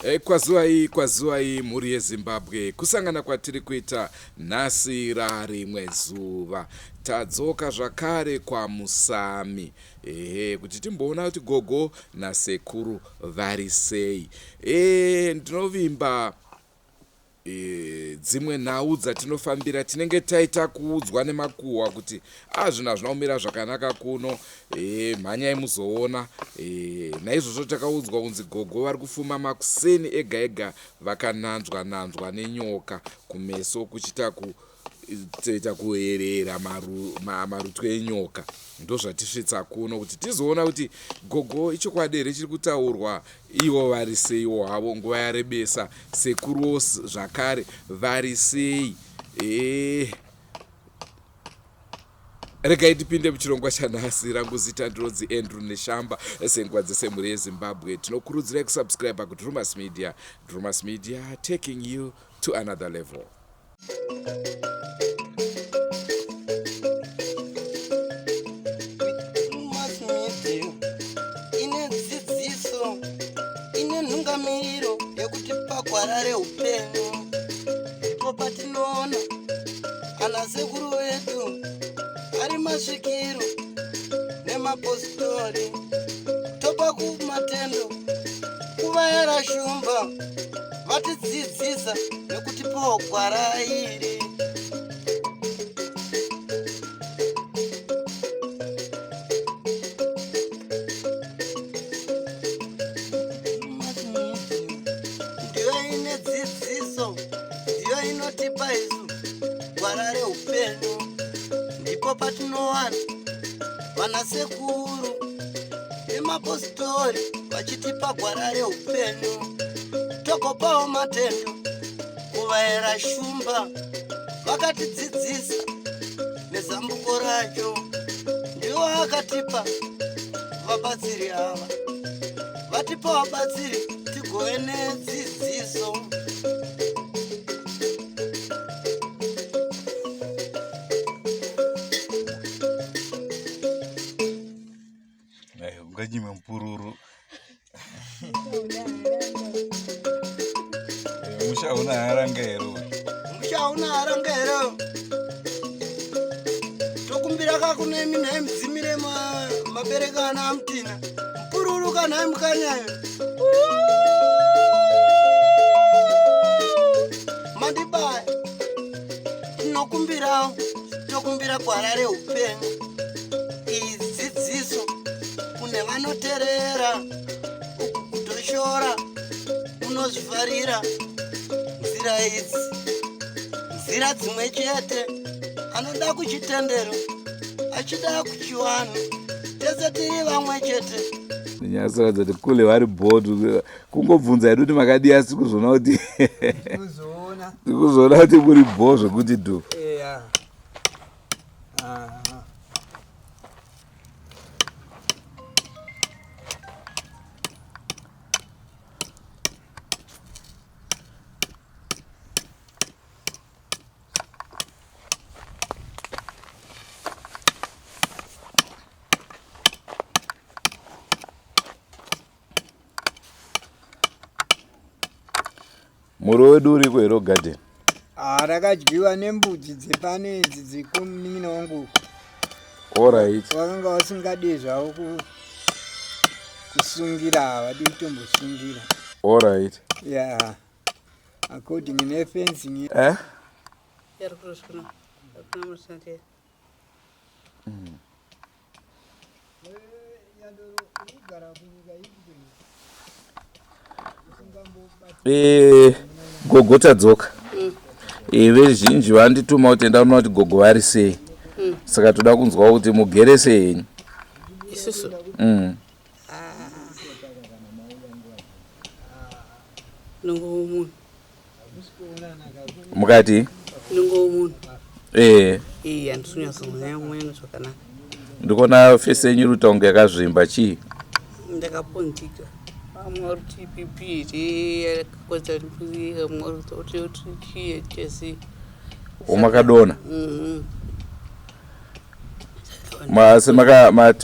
E, kwaziwai kwaziwai mhuri yeZimbabwe, kusangana kwatiri kuita nhasi rarimwe zuva, tadzoka zvakare kwaMusami, ehe, kuti timboona kuti gogo nasekuru vari sei. E, ndinovimba E, dzimwe nhau dzatinofambira tinenge taita kuudzwa nemakuhwa kuti a ah, zvinhu hazvina kumira zvakanaka kuno, e, mhanyai muzoona. E, naizvozvo takaudzwa kunzi gogo vari kufuma makuseni ega ega vakananzvwa nanzvwa nenyoka kumeso kuchiita ku toita kuerera marutwe enyoka. Ndozvatisvitsa kuno kuti tizoona kuti gogo ichokwadi here chiri kutaurwa, ivo vari seiwo havo, nguva yarebesa, sekuruwo zvakare vari sei. E, regai tipinde muchirongwa chanhasi. Rangu zita ndinonzi Andrew Neshamba. Senguva dzese mhuri yeZimbabwe, tinokurudzirai kusubscribe kuDrumas Media. Drumas Media, taking you to another level. Ine dzidziso, ine nhungamiriro yekutipa gwara reupenyu. Ndipo patinoona ana sekuru vedu ari masvikiro nemapositori, topa kumatendo kuvayera shumba vatidzidzisa nekutipawo gwara iri. Ndiyo ine dzidziso, ndiyo inotipa isu gwara reupenyu. Ndipo patinowana vanasekuru nemapositori vachitipa gwara reupenyu, togopawo matendo kuvaera shumba vakatidzidzisa nezambuko racho. Ndiwo akatipa vabatsiri ava, vatipa vabatsiri tigove nedzidziso. Unganyime mupururu, musha una haranga here? Musha una haranga here? Tokumbira kakunemi nhai mudzimire mabereka ana amutina mupururu kanhai mukanyayo mandibaya. Tinokumbirawo, tokumbira gwara reupenyu, iyi dzidziso kune vanoterera. Uku kutoshora unozvifarira nzira idzi, nzira dzimwe chete. Anoda kuchitendero, achida kuchiwanhu, tese tiri vamwe chete. Nyatsoratidza kuti kule vari bored kungobvunza hedu kuti makadii, asi kuzoona kuti tikuzoona kuti muri bho zvekuti dhu. Muriwo wedu uriko here garden? Ah, rakadyiwa nembudzi dzepano idzi dzekumunin'ina wangu. Alright. Vakanga vasingadi zvavo kusungira, havadi kutombosungira. Alright. Yeah. According nefencing. Eh? Eh, gogo tadzoka. Eh, veruzhinji vandituma kuti enda unoona kuti gogo vari sei. Saka toda kunzwa kuti mugere sei henyu. Isusu Nongo munhu. Mukati? Nongo munhu. Eh. Eh, handisi kunyatsoona zvakanaka. Ndikuona face yenyu iri kuita kunge yakazvimba, chii? Ndakaponzika. Vamwe vari kuti BP here yakakonzera, vamwe vari kuti chii chese. Umakadona? Mhm. Masi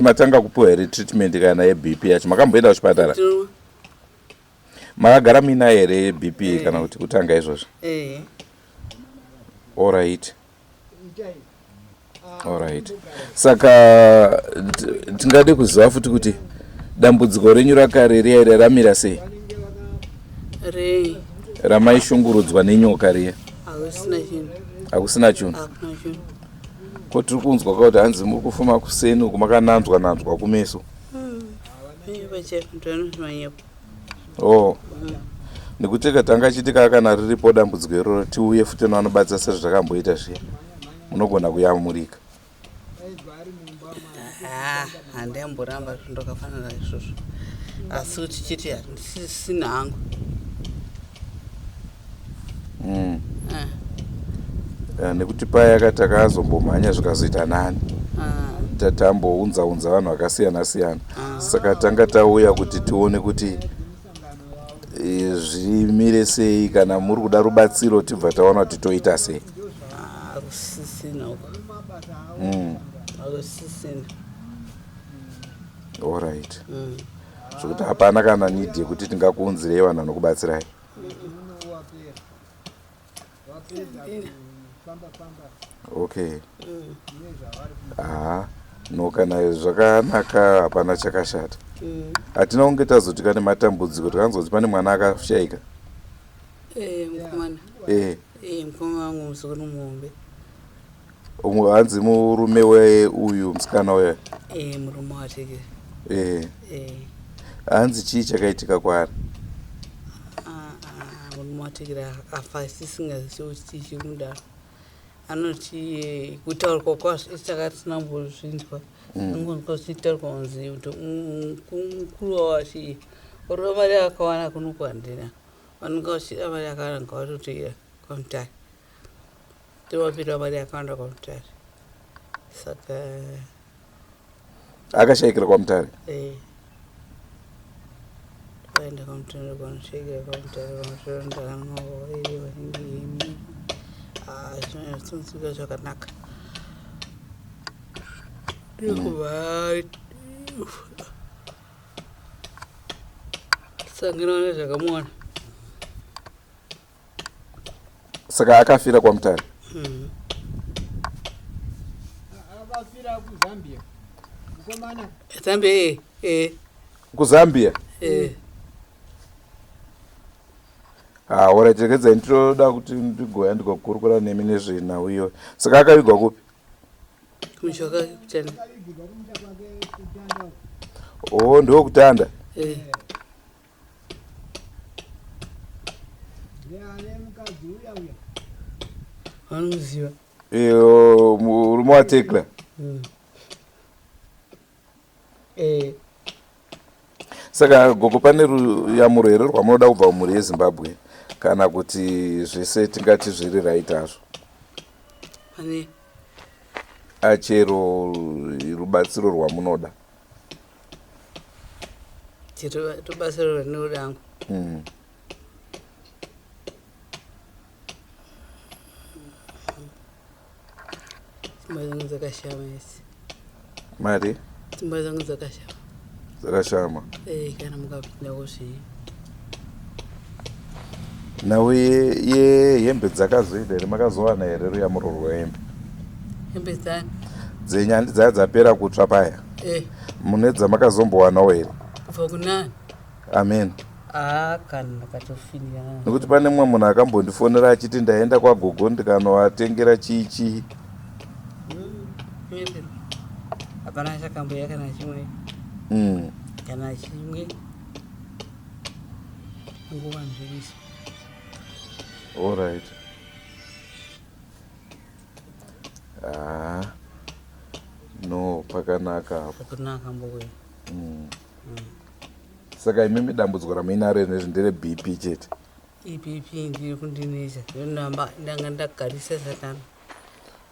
matanga kupiwa here treatment kana yeBP yacho? Makamboenda kuchipatara? Tinwa. Makagara muinayo here BP kana kuti kutanga izvozvo? Eh. Alright. Alright. Saka tingade kuziva futi kuti dambudziko renyu rakare riya riya ramira sei? Rei. Ramaishungurudzwa nenyoka riya. Hakusina chinhu. Hakusina chinhu. Hakuna chinhu. Ko tiri kunzwa kuti hanzi muri kufuma kuseni uku makananzwa nanzwa kumeso. Oh. Nekuti tanga chitika kana riripo dambudziko iroro tiuye futi nevanobatsira sezvatakamboita zviya. Munogona kuyamurika. Ah, handiyamboramba zvinhu ndakafanana izvozvo asi kuti chiti handisisina hangu. Eh. Eh, nekuti paya ka takazombomhanya zvikazoita nani. Ah. Tambounza unza vanhu vakasiyana siyana. Saka tanga tauya kuti tione kuti eh, zvimire sei kana muri kuda rubatsiro tibva taona kuti toita sei. Hakusisina uko. Hakusisina. Alright. Zvekuti hapana kana need yekuti tingakuunzirei vanhu vanokubatsirai. Okay. Haa, no kana zvakanaka hapana chakashata. Hatina kunge tazotika nematambudziko tikanzwa kuti pane mwana akashaika. Eh, mukomana. Eh. Eh, mukoma wangu muzukuru muhombe. Umwe hanzi murume weuyu musikana uya. Eh, murume wateke. Eh. Eh. Hanzi chii chakaitika kwaari? Ah, ah, murume watekera afa tisingazivi kuti chii chiri kudaro. Anoti eh, kutaurwa kwazvo saka tisina kumbozvinzwa. Angonzwa zvichitaurwa kunzi kuti mukuru wavo achi uri mari yakawana kuno kuhandina. Vanonga vachida mari yakawanda ngavatotoira kwaMutare. Tovapira mari yakawanda kwaMutare. Saka Akashaikira kwaMutare. eh vaenda kwaMutare kwanoshaikira kwaMutare kwaMutare ndakanwa iri vanenge imi. Ah, zvinonzwika zvakanaka. Ndikubva sangana nezvakamuwana. Saka akafira kwaMutare. Akafira kuZambia mukomana. Zambia eh eh. KuZambia. Eh. Ah, alright, regedzai ndinoda kuti ndigoya ndigokurukura nemi nezvenhau iyoyo. Saka akavigwa kupi? Kumusha kwake kutanda. Akavigirwa kumusha kwake kutanda uko. Oh, ndokutanda. Eh. Ndiye ane mukadzi uya uya. Vanomuziva. Eh, murume waTekla. Eh. Saka gogo pane ruyamuro here rwamunoda kubva kumhuri yeZimbabwe kana kuti zvese tingati zviri right hazvo? Pane Achero rubatsiro rwamunoda. Chero rubatsiro rwandinoda hangu. Dzimba dzangu dzakashama idzi. Mari? Dzimba dzangu dzakashama. Dzakashama. Eh, kana mukapinda kuzvi. Nhau yehembe dzakazoita here makazowana here ruyamuro rwehembe? Hembe dzani? Dzenyu handi dzaya dzapera kutsva paya. Eh. Mune dzamakazombowanawo here? Kubva kunani? Amen. Ah, kana ndakatofinira. Nekuti pane mumwe munhu akambondifonera achiti ndaenda kwagogo ndikanovatengera chii chii. Hapana chakamboya kana chimwe. Kana chimwe. Nguva nzviriso. All right. Ah. No, pakanaka apo. Pakanaka mbowe. Saka imimi dambudziko ramuinaro nezvi ndere BP chete. IBP ndiri kundinetsa. Ndinamba ndanga ndagarisa satani.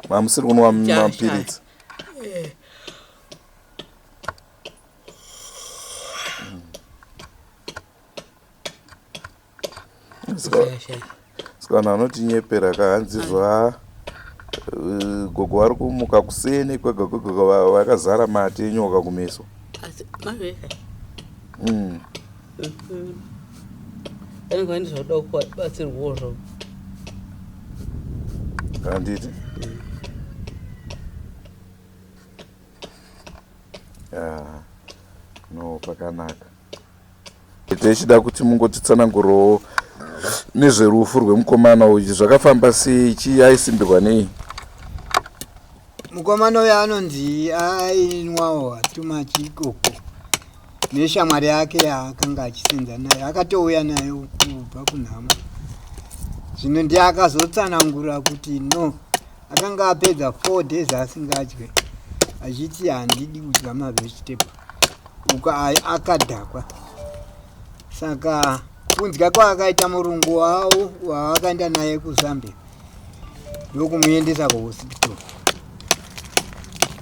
Mamusiri kunwa mapiritsi. Eh. Saka vanhu vanotinyepera ka hanzi zva gogo vari kumuka kuseni kwega kwega vakazara mate enyoka kumeso. Asi mazveka. Vanenge vaine zvauda kubatsirwawo zvavo. Handiti? Ah, no, pakanaka. Tichida kuti mungotitsanangurowo nezverufu rwemukomana uyu, zvakafamba sei, chii, aisimbirwa nei? Mukomana uyo anonzi ainwawo tuma chikoko neshamwari yake yaakanga achisenza nayo, akatouya nayo kubva kunhamo. Zvino ndiye akazotsanangura kuti no, akanga apedza 4 days asingadye, achiti handidi kudya mavegetable, uko akadhakwa. Saka kunzwa kwaakaita murungu wavo waakaenda naye kuZambia, ndokumuendesa kuhospital.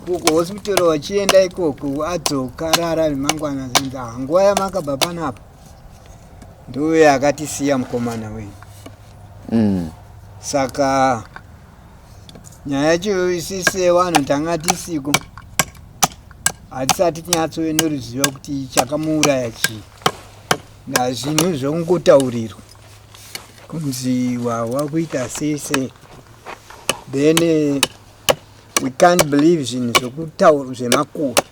Kuhospital vachienda ikoko, adzoka rara remangwana, zinzi nguva yamakabva panapa ndoyo akatisiya mukomana wenyu. Saka nyaya yacho isise vanhu tanga tisiko, hatisati tinyatsove neruzivo kuti chakamuuraya chii. Nazvinhu zvokungotaurirwa kunzi wawa kuita sei sei, then we can't believe zvinhu zvokutaura zvemakuhwa.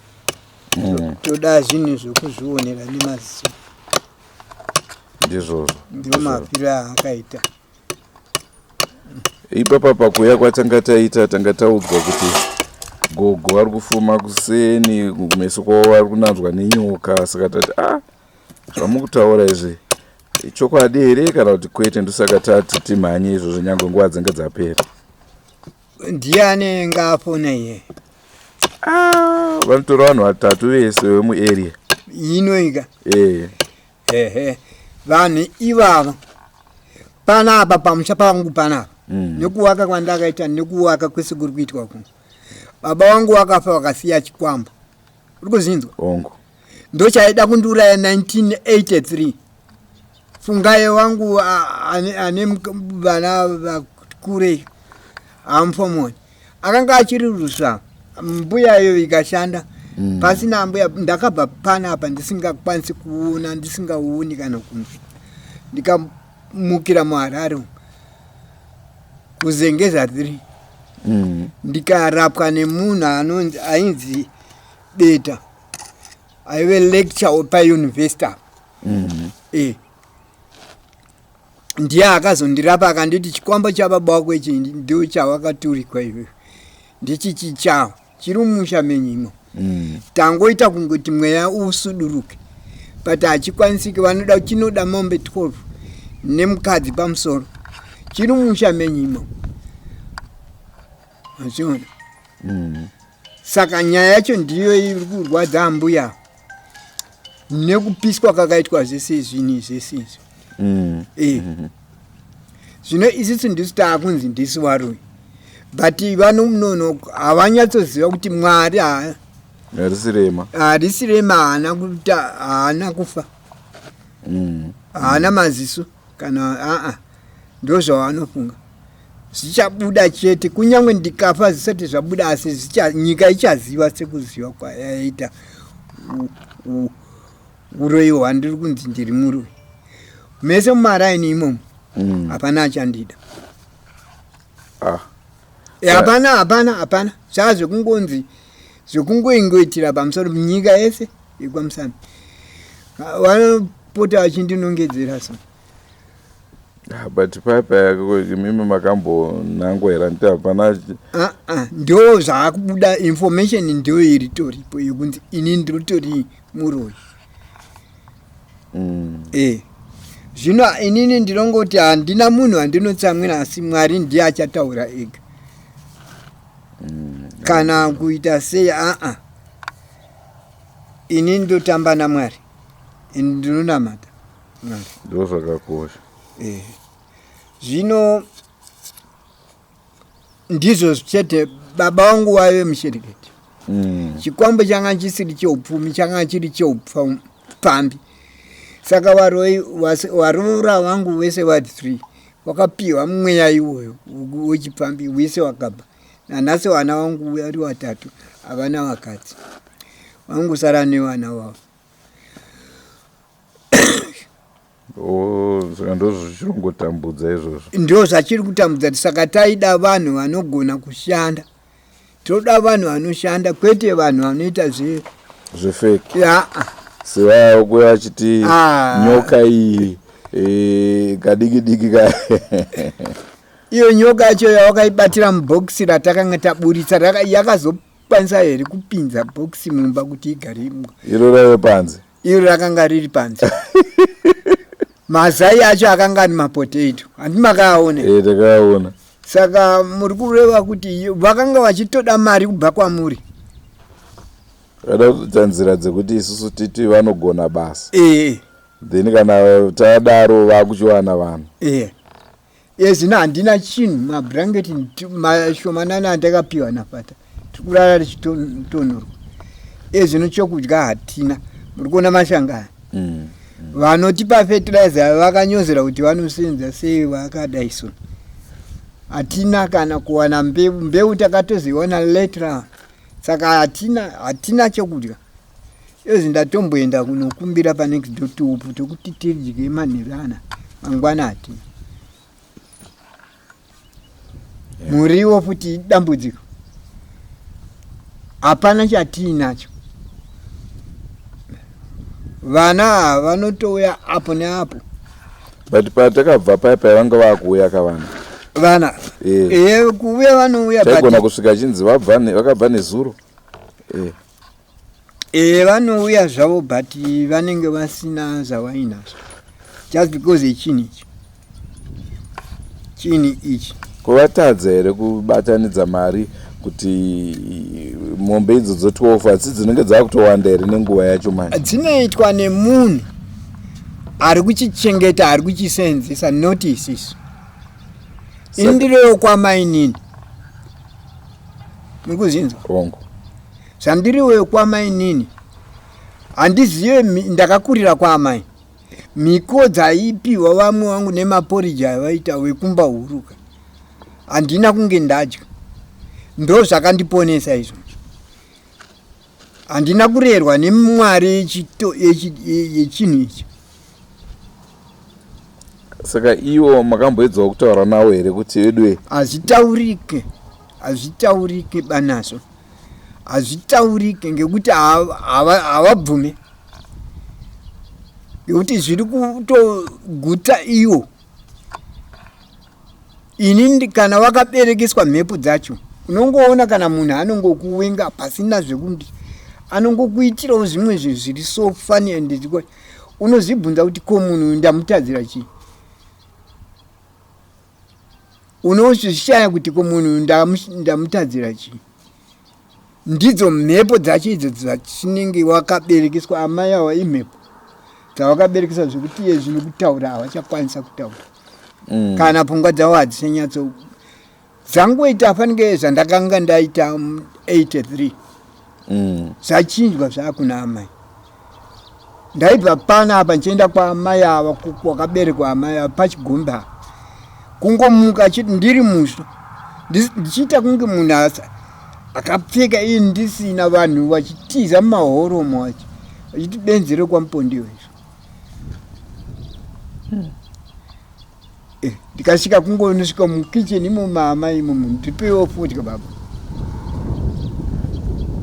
Toda zvinhu zvokuzvionera nemaziso. Ndizvozvo. Ndiwo mafiro aakaita. Ipapa pakuuya kwatanga taita, tanga taudzwa kuti gogo vari kufuma kuseni, kumeso kwavo vari kunanzwa nenyoka. Saka tati, a ah, zvamukutaura izvi chokwadi here kana kuti kwete? Ndosaka tati timhanye izvozvo, nyange nguva dzinge dzapera. Ndiye anenge afona iye? Ah, vanotora vanhu vatatu vese vemuarea. Inoika. E. Ehe, vanhu ivava panapa pamusha pangu panapa, nekuwaka kwandakaita, nekuwaka kwese kuri kuitwa kuno, baba vangu vakafa vakasiya chikwambo. Uri kuzinzwa? Ongo. Ndochaida kundiuraya 1983. Fungaye wangu ane vana vakure amufomoni, akanga achiri rusva, mbuyayo ikashanda. Pasina mbuya ndakabva panapa ndisingakwanisi kuona, ndisingaoni kana kunzwa, ndikamukira muHarare umu, kuZengeza 3. Ndikarapwa nemunhu anonzi, ainzi Beta, aive lecture pauniversity apa. Ndiye akazondirapa, akanditi chikwambo chababa wako ichi ndio chawakaturikwa iwewe, ndichichi chawo chiri mumusha menyimo. Tangoita kungoti mweya usuduruke, but hachikwanisiki, vanoda chinoda mombe 12 nemukadzi pamusoro, chiri mumusha menyimo, achiona. Saka nyaya yacho ndiyo iri kurwadza ambuya, nekupiswa kwakaitwa zvese zvinhu zvese izvi. Zvino isusu ndisu taakunzi ndisu varoi, but vanomunono havanyatsoziva kuti Mwari Harisi rema. Harisi rema, haana kuita, haana kufa. Haana maziso kana aa, ndo zvavanofunga. Zvichabuda chete, kunyange ndikafa zvisati zvabuda, asi nyika ichaziva sekuziva kwayaita uroyi hwandiri kunzi ndiri muroyi. Mese mumaraini imomo hapana achandida. Ah. Hapana, hapana, hapana. Zvaa zvekungonzi zvekungoingoitira pamusoro, nyika yese yekwaMusami vanopota vachindinongedzera so. Ah, but paipa imimi makambonangwa here? Handiti hapana? Ah, ah, ndo zvaakubuda, information ndo iri toripo yekunzi ini ndiritori muroyi. Zvino inini ndinongoti handina munhu wandinotsamwira, asi Mwari ndiye achataura ega kana kuita sei. Aa, ini ndotamba naMwari, ini ndinonamata Mwari. Ndo zvakakosha. Zvino ndizvo chete, baba vangu vaive mushereketi. Chikwambo changa chisiri cheupfumi, changa chiri cheupfambi. Saka varoi varoora vangu vese vari 3 vakapiwa mweya iwoyo wechipfambi, wese wakabva. Nanhasi vana vangu vari vatatu havana vakadzi, vangosara nevana vavo. Oh, saka ndozvichirongotambudza izvozvo. Ndo zvachiri kutambudza. Saka taida vanhu vanogona kushanda. Toda vanhu vanoshanda, kwete vanhu vanoita zve zvefeki. Aa. Sevaya kuya vachiti Ah. nyoka iyi eh, kadiki diki ka. Iyo nyoka yacho yawakaibatira mubhokisi ratakanga taburitsa, yakazokwanisa here kupinza bhokisi mumba kuti igare imo? Iro raive panze. Iro rakanga riri panze. Mazai acho akanga ari mapotato, handi makaaona? Eh, takaona. Saka muri kureva kuti vakanga vachitoda mari kubva kwamuri? Vada kuita nzira dzekuti isusu titi vanogona basa. Ee. Then kana tadaro vakuchiwana vanhu. Ee. Ezvino handina chinhu, mabhurangeti mashomanana andakapiwa nafata, tiri kurara richitonhorwa. Ezvino chokudya hatina, muri kuona mashanga aya. Vanotipa fertilizer vakanyozera kuti vanosenza sei vakadai so. Hatina kana kuwana mbeu, mbeu takatozoiwana later. Saka hatina chokudya. Ezvi ndatomboenda kunokumbira pa next door tuupfu tokuti tidye manheru ana, mangwana hatina. Muriwo futi dambudziko, hapana chatiinacho. Vana ava vanotouya apo neapo. But patakabva paya paya vanga vakuuya kavana. Vana? Eh. Eh, kuuya vanouya. Taigona kusvika chinzi vakabva nezuro. Eh. Eh, vanouya zvavo, but vanenge vasina zvavainazvo just because yechinhu ichi, chinhu ichi. Kuvatadza here kubatanidza mari kuti mombe idzodzo 12 asi dzinenge dzakutowanda here nenguva yacho manje? Dzinoitwa nemunhu ari kuchichengeta, ari kuchisenzesa, not isisu. Indirewo kwamainini, muri kuzinzwa? Hongu. Zvandiriwo kwamainini, handizive, ndakakurira kwaamai. Mhiko dzaipiwa vamwe vangu nemaporiji aivaita wekumba huruka, handina kunge ndadya. Ndo zvakandiponesa izvozvo. Handina kurerwa nemwari yechinhu ichi. Saka iwo makamboedzawo kutaura navo here kuti veduwe? Hazvitaurike, hazvitaurike banazvo, hazvitaurike ngekuti havabvume, ngekuti zviri kutoguta iwo. Ini kana wakaberekeswa mhepo dzacho, unongoona kana munhu anongokuwenga pasina zvekuti anongokuitirawo zvimwe zvinhu zviri so funny and unozvibvunza kuti ko munhu uyu ndamutadzira chii? Unozvishaya kuti ko munhu uyu ndamutadzira chii? Ndidzo mhepo dzacho idzo dzachinenge wakaberekeswa. Amai ava imhepo dzavakaberekeswa, zvekuti iye zvino kutaura havachakwanisa kutaura. Kana pfungwa dzavo hadzichanyatso dzangoita fanike zvandakanga ndaita 83. Zvachinjwa zvakuna amai. Ndaibva pana apa ndichienda kwaamai ava, kwakaberekwa amai ava pachigombe apa, kungomuka chiti ndiri musvo, ndichiita kunge munhu akapfeka ii ndisina, vanhu vachitiza mumahoromo vachiti benzi rekwaMupondiwa izvo. Eh, ndikasvika kungonosvika mukicheni imo mama imomo, ndipewo fodya baba.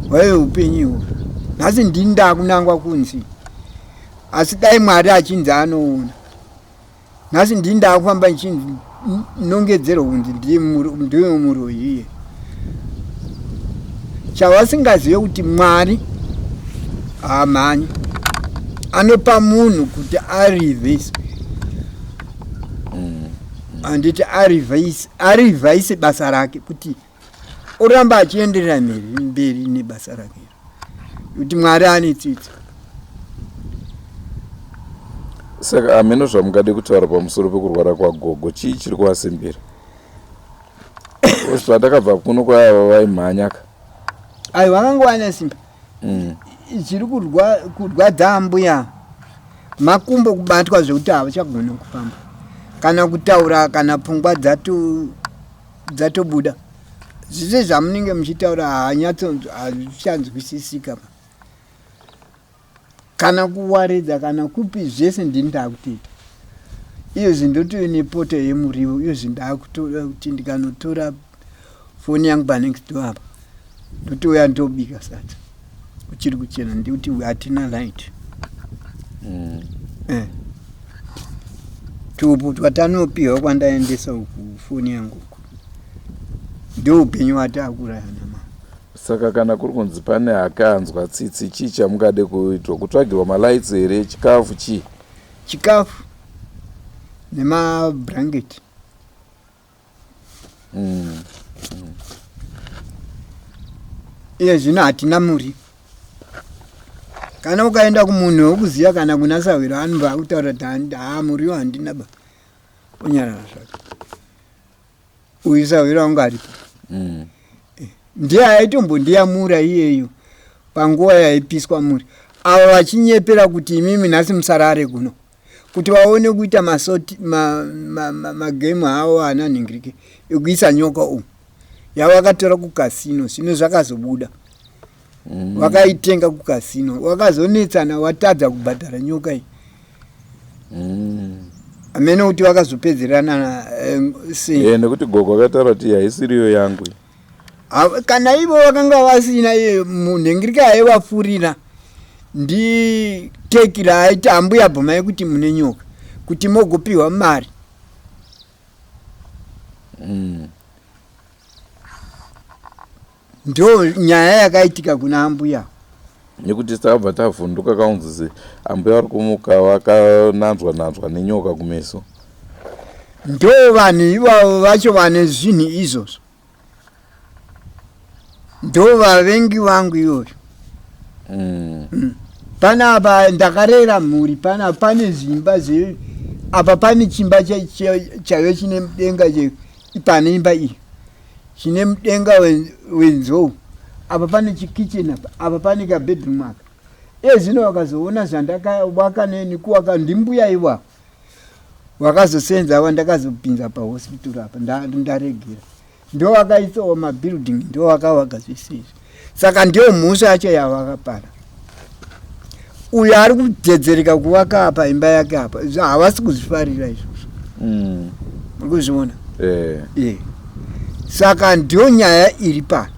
Hwaive upenyu ihwo. Nhasi ndini ndakunangwa kunzi, asi dai Mwari achinzi anoona. Nhasi ndini ndakufamba ndichinzi nongedzerwa kunzi ndiye muroyi iye. Chavasingazive kuti Mwari haamhanyi, anopa munhu kuti arivhise, handiti arivhaise basa rake, kuti oramba achienderera mberi nebasa rake, kuti Mwari ane tsitsi. Saka hameno zvamungade kutaura pamusoro pekurwara kwagogo, chii chiri kuvasimbira? Zvandakabva kuno kwaiva vaimhanyaka. Aiwa, vakanga vane simba. Zviri kurwadza ambuya makumbo, kubatwa zvekuti havachagona kufamba kana kutaura, kana pfungwa dzatobuda. Zvese zvamunenge muchitaura haanyatso, hazvichanzwisisika, kana kuwaridza kana kupi, zvese ndini ndakutoita. Iyozvi ndotove nepoto yemuriwo. Iyozvi ndakutoda kuti ndikanotora foni yangu panext door apa, ndotouya ndobika sadza uchiri kuchena, ndikuti hatina light. Tupu twatanopiwa kwandaendesa uku foni yangu uku, ndo upenyu watakurarama. Saka kana kuri kunzi pane akanzwa tsitsi, chii chamungade kuitwa? Kutsvagirwa malights here, chikafu, chii? Chikafu nemabhurangeti. Iye zvino hatina muri. Kana ukaenda kumunhu wekuziva kana kuna sahwiro, anobva akutaura kuti haa, muriwo handina ba, onyarara zvake. Uyu sahwiro wangu aripo, ndiye aitombondiyamura iyeyo panguva yaipiswa muri ava, vachinyepera kuti imimi nhasi musarare kuno, kuti vaone kuita masoti magemu avo ana nhingirike ekuisa nyoka umu yavakatora kucasino. Zvino zvakazobuda, vakaitenga kucasino, vakazonetsana, watadza kubhadhara nyoka iyi. Hamene kuti vakazopedzerana sei. Nekuti gogo akataura kuti haisiriyo yangu. Kana ivo vakanga vasina iye munhengirika aivafurira nditekira, aiti ambuya bvumai kuti mune nyoka kuti mogopiwa mari. Ndo nyaya yakaitika kuna ambuya. Nekuti takabva tavhunduka kaunzi ambuya vari kumuka vakananzwa nanzwa nenyoka kumeso. Ndo vanhu ivavo vacho vane zvinhu izvozvo, ndo vavengi vangu iyoyo. Panapa ndakarera mhuri, pana pane zvimba zve apa, pane chimba chaive chine mudenga pane imba iyi chine mudenga wenzou. Apa pane chikicheni, apa apa pane kabedroom aka. Iye zvino vakazoona zvandakavaka nekuwaka, ndimbuya iwavo vakazosenza vandakazopinza pahospital apa. Ndaregera, ndo vakaisawo mabuilding, ndo vakavaka zvese izvi. Saka ndiyo mhosva yacho yavakapara. Uyo ari kudedzereka kuvaka apa imba yake apa, havasi kuzvifarira izvozvo. Muri kuzviona? Eh. E, saka ndiyo nyaya iri pano.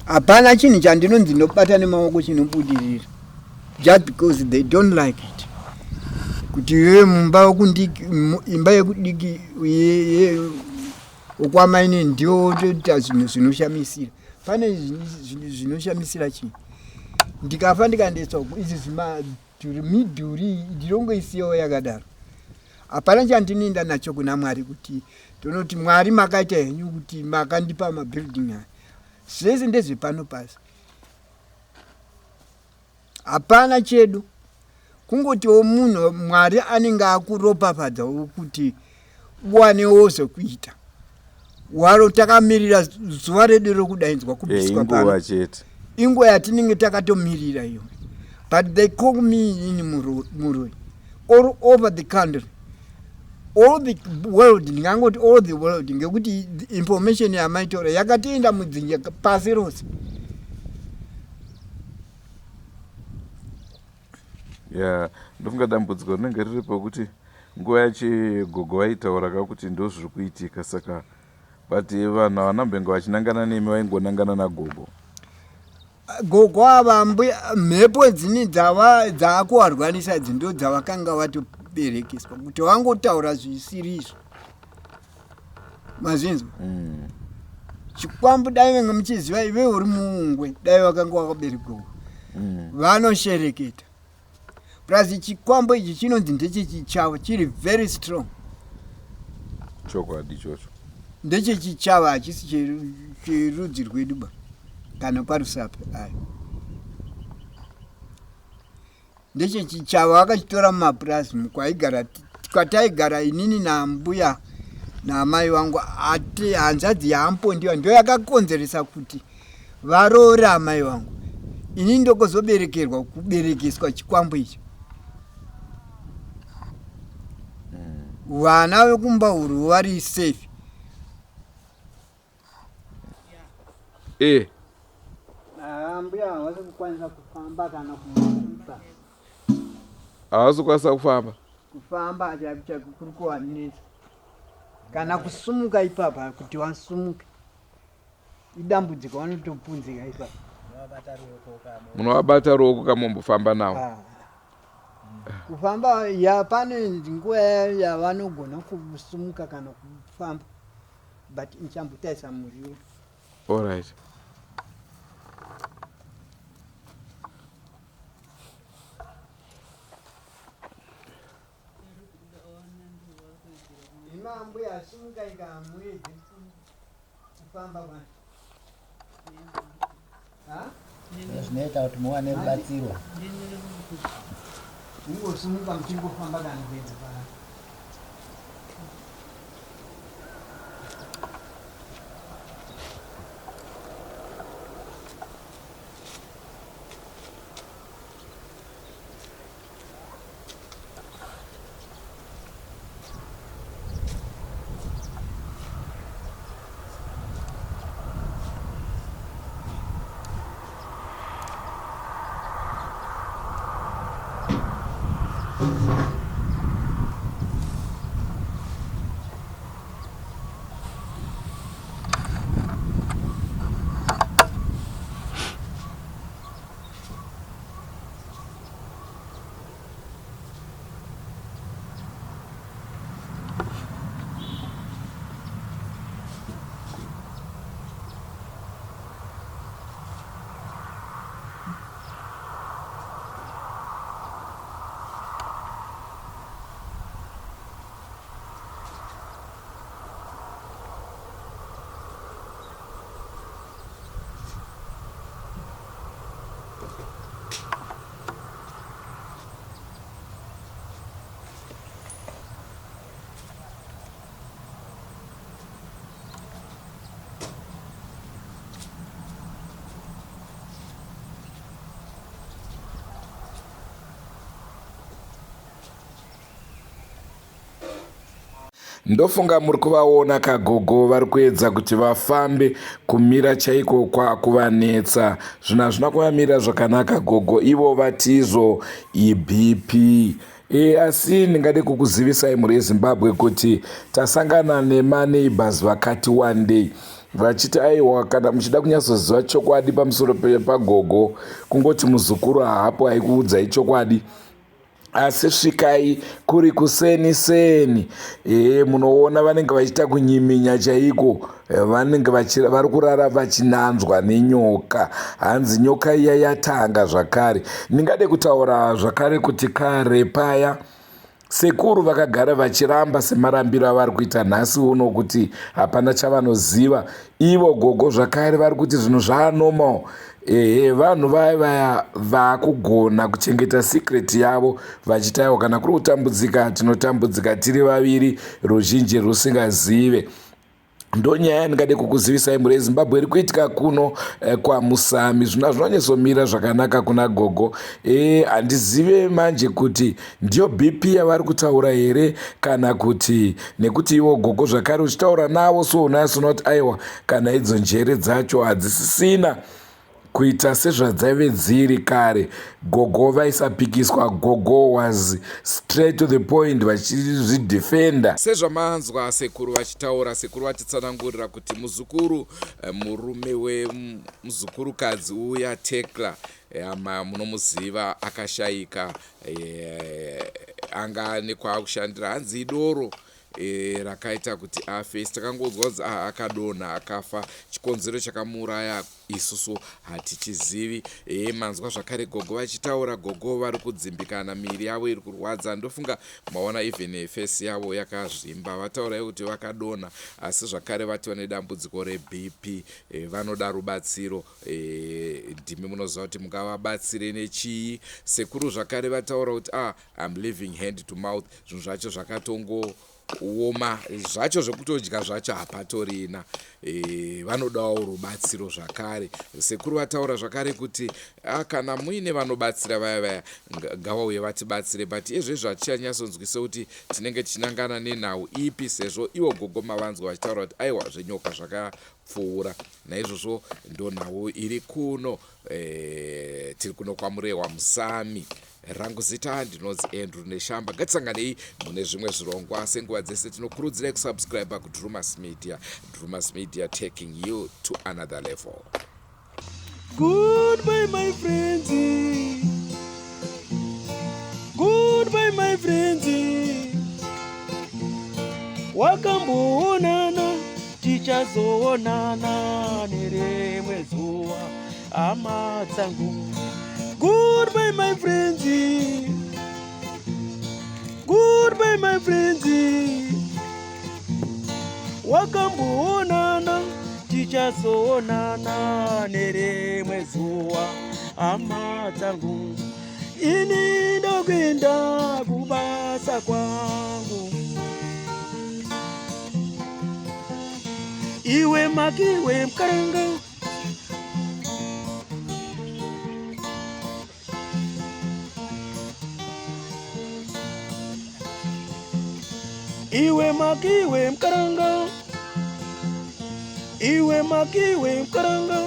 Hapana chinhu chandinonzi ndinobata nemaoko chinobudirira, just because they don't like it kuti iwe mumba wekundiki, imba yekudiki wokwamaini ndiwo wotoita zvinhu zvinoshamisira. Pane zvinhu zvinoshamisira chii? Ndikafa ndikandetswa uku, izvi zvimadhuri, midhuri ndinongoisiyawo yakadaro. Hapana chandinoenda nacho kuna Mwari kuti tonoti, "Mwari, makaita henyu kuti makandipa mabuilding aya." Zvese ndezvepano pasi, hapana chedu. Kungotiwo munhu Mwari anenge akuropafadzawo kuti uwanewo zvekuita. Waro takamirira zuva redu rokudaidzwa kubviswa pano. Inguva chete. Inguva yatinenge takatomirira iyo. But they call me in muroi all over the country, all the world. Ndingangoti all the world ngekuti information yamaitora yakatoenda mudzinja pasi rose. Ya, ndofunga dambudziko rinenge riri pekuti nguva yacho gogo vaitaura ka kuti ndo zviri kuitika. Saka but vanhu havana mbenge vachinangana nemi, vaingonangana nagogo. Gogo ava, mbuya, mhepo dzini dzava dzaakuvarwanisa idzi ndo dzavakanga vatoberekeswa kuti vangotaura zvisiri izvo. Mazvinzwa? Chikwambu dai venge muchiziva, ive uri muungwe, dai vakanga vakaberekwa. Vanoshereketa. Plus chikwambo ichi chinonzi ndechechichava, chiri very strong. Chokwadi ichocho. Ndechechichava, hachisi cherudzi rwedu ba, kana kwaRusape ayo. Ndechechichava, vakachitora mumapurazi kwaigara, kwataigara inini nambuya naamai vangu. Ati hanzvadzi yaampondiwa ndo yakakonzeresa kuti varoore amai vangu, inini ndokuzoberekerwa, kuberekeswa chikwambo ichi. Vana vekumba uru vari safe. Mbuya havasi kukwanisa kufamba kana kumupa. Havasi kukwanisa kufamba. Kufamba chaiko chaiko kuri kuvanetsa. Kana kusumuka ipapa kuti vasumuke idambudziko vanotopunzika ipapa. Munovabata ruoko kamombofamba navo? Ah. Kufamba ya pane nguva yavanogona kusumuka kana kufamba but nichambotarisa muriwo. Alright. Ima mbuya simukai kamuedze kufamba kwacho. Ha? Zvinoita kuti muwane rubatsiro. Mungosimuka muchingofamba kana kuenda pa Ndofunga muri kuvaona kagogo vari kuedza kuti vafambe kumira chaiko kwakuvanetsa. Zvinhu hazvina kuvamira zvakanaka gogo ivo vatizvo iBP. E, asi ndingade kukuzivisai mhuri yeZimbabwe kuti tasangana nemaneighbors vakati wandei vachiti aiwa kana muchida kunyatsoziva chokwadi pamusoro pagogo kungoti muzukuru haapo aikuudzai chokwadi asi svikai kuri kuseni seni ee munoona vanenge vachiita kunyiminya chaiko vanenge vari kurara vachinanzwa nenyoka hanzi nyoka iya yatanga zvakare ndingade kutaura zvakare kuti kare paya sekuru vakagara vachiramba semarambiro avari kuita nhasi uno kuti hapana chavanoziva ivo gogo zvakare vari kuti zvinhu zvaanomal ehe vanhu vaya vaya vaakugona kuchengeta secret yavo vachiti aiwa kana kuri kutambudzika tinotambudzika tiri vaviri ruzhinji rusingazive ndonyaya yandingade kukuzivisai mhuri yezimbabwe iri kuitika kuno eh, kwamusami zvino hazvinonyatsomira zvakanaka kuna gogo eh, handizive manje kuti ndiyo bp yavari kutaura here kana kuti nekuti ivo gogo zvakare uchitaura navo so unonyatsonoti aiwa kana idzo njere dzacho hadzisisina kuita sezvadzaive dziri kare gogo vaisapikiswa gogo was straight to the point vachizvidefenda sezvamanzwa sekuru vachitaura sekuru vatitsanangurira kuti muzukuru eh, murume wemuzukurukadzi uya tekla eh, ama munomuziva akashaika eh, anga ane kwaakushandira hanzi idoro e, rakaita kuti afe isu takangonzwa kunzi ah, akadonha akafa chikonzero chakamuuraya isusu hatichizivi e, manzwa zvakare gogo vachitaura gogo vari kudzimbikana miiri yavo iri kurwadza ndofunga maona even face yavo yakazvimba vataurai kuti vakadonha asi zvakare vati vane dambudziko rebp e, vanoda rubatsiro e, ndimi munoziva kuti mungavabatsire nechii sekuru zvakare vataura kuti ah, I'm living hand to mouth zvinhu zvacho zvakatongooma zvacho zvekutodya zvacho hapatorina e, vanodawo rubatsiro zvakare sekuru vataura zvakare kuti ah, kana muine vanobatsira vaya vaya ngavauye vatibatsire but izvezvi hatichanyasonzwise kuti tinenge tichinangana nenhau ipi sezvo ivo gogo mavanzwa vachitaura kuti aiwa zvenyoka zvakapfuura naizvozvo ndonhau iri kuno e, tiri kuno kwamurehwa musami. Rangu zita ndinonzi Andrew Neshamba. Ngatisanganei mune zvimwe zvirongwa. Senguva dzese tinokurudzirai kusubscribe kuDrumas Media. Drumas Media taking you to another level. Goodbye my friends. Goodbye my friends. Wakamboonana tichazoonana nerimwe zuva hama dzangu. Goodbye my friends. Goodbye my friends. Wakamboonana tichazoonana nerimwe zuva hama dzangu. Ini ndokuenda kubasa kwangu. Iwe makiwe mkaranga. Iwe makiwe mkaranga. Iwe makiwe mkaranga.